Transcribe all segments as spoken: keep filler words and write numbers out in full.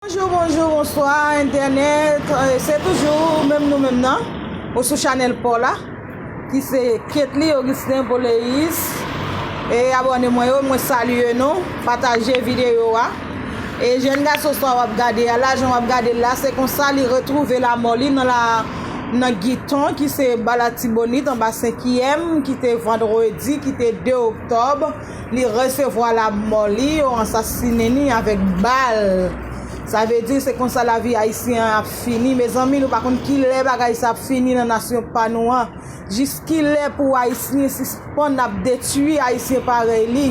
Bonjou, bonjou, bonswa, entènèt. Eh, se toujou menm nou menm nan, ou sou chanèl pa w la, ki se Ketly Augustin Poleis. E abòne mwen yo, mwen salye nou, pataje videyo a. E jèn gason sa w ap gade a la, jan w ap gade l la, se konsa li retwouve lanmò li nan la, nan Giton, ki se ba Latibonit, anba senkyèm, ki te vandredi, ki te de oktòb. Li resevwa lanmò li, yo ansasinen li avèk bal. Sa vle di se konsa lavi ayisyen an ap fini. Mezanmi, nou pa konn kilè bagay sa ap fini nan nasyon pa nou an. Jiskilè pou ayisyen sispann ap detwi ayisyen parèy li?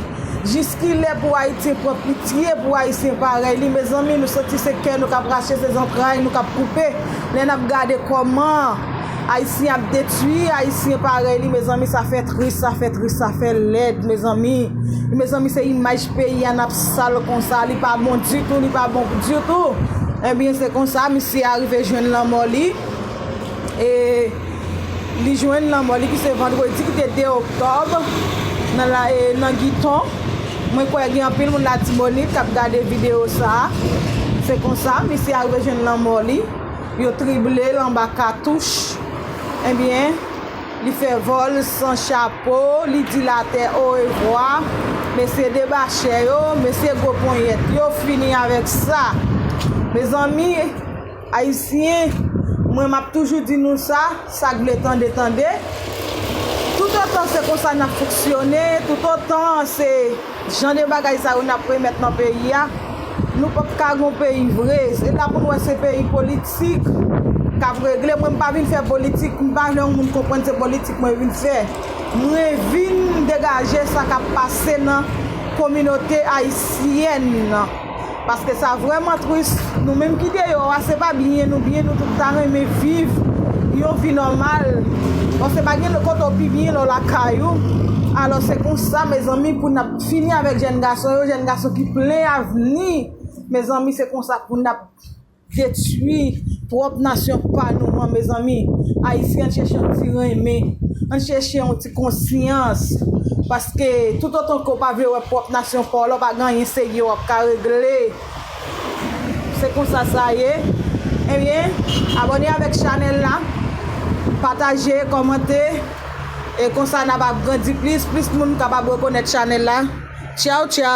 Jiskilè pou ayisyen pran pitye pou ayisyen parèy li? Mezanmi, nou santi se kè nou k ap rache, se zantray nou k ap koupe. Lè n ap gade kòman ayisyen ap detwi ayisyen parèy li, mezanmi, sa fè tris, sa fè tris, sa fè lèd, mezanmi. Mezanmi, se imaj peyi a n ap sal konsa, li pa bon ditou, li pa bon ditou. Ebyen, se konsa, misye a rive jwenn lanmò li. E li jwenn lanmò li, ki se vandredi, ki te de oktòb, nan la, e, nan Giton. Mwen kwè gen anpil moun Latibonit k ap gade videyo sa a. Se konsa, misye a rive jwenn lanmò li. Yo trible l anba katouch. Ebyen, li fè vòl san chapo, li di latè orevwa. Mesye debachè yo, mesye gwo ponyèt yo, fini avèk sa. Mezanmi, ayisyen, mwen m ap toujou di nou sa, sa k vle tande, tande. Toutotan se konsa n ap fonksyone, toutotan se jan de bagay sa yo n ap remèt nan peyi a, nou p ap ka gon peyi vre. Se la pou n wè se peyi politik k ap regle. Mwen, m pa vin fè politik, m pa vle yon moun konprann se politik mwen vin fè. Mwen vin degaje sa k ap pase nan kominote ayisyèn nan. Paske sa vrèman tris. Nou menm ki deyò a, se pa byen nou byen, nou tout ta renmen viv yon vi nòmal. Bon, se pa gen kote w pi byen lè w lakay ou. Alò, se konsa, mezanmi, pou n ap fini avèk jèn gason yo, jèn gason ki plen avni. Mezanmi, se konsa pou n ap detwi pwòp nasyon pa nou an, mezanmi. Ayisyen, ann chèche yon ti renmen, ann chèche yon ti konsyans. Paske toutotan ke w pa vle wè pwòp nasyon pa w la, w pa gen anyen serye w ap ka regle. Se konsa sa ye. Ebyen, abòne avèk chanèl la, pataje, kòmante, e konsa n ap ap grandi plis, plis moun kapab rekonèt chanèl la. Tchaw, tchaw.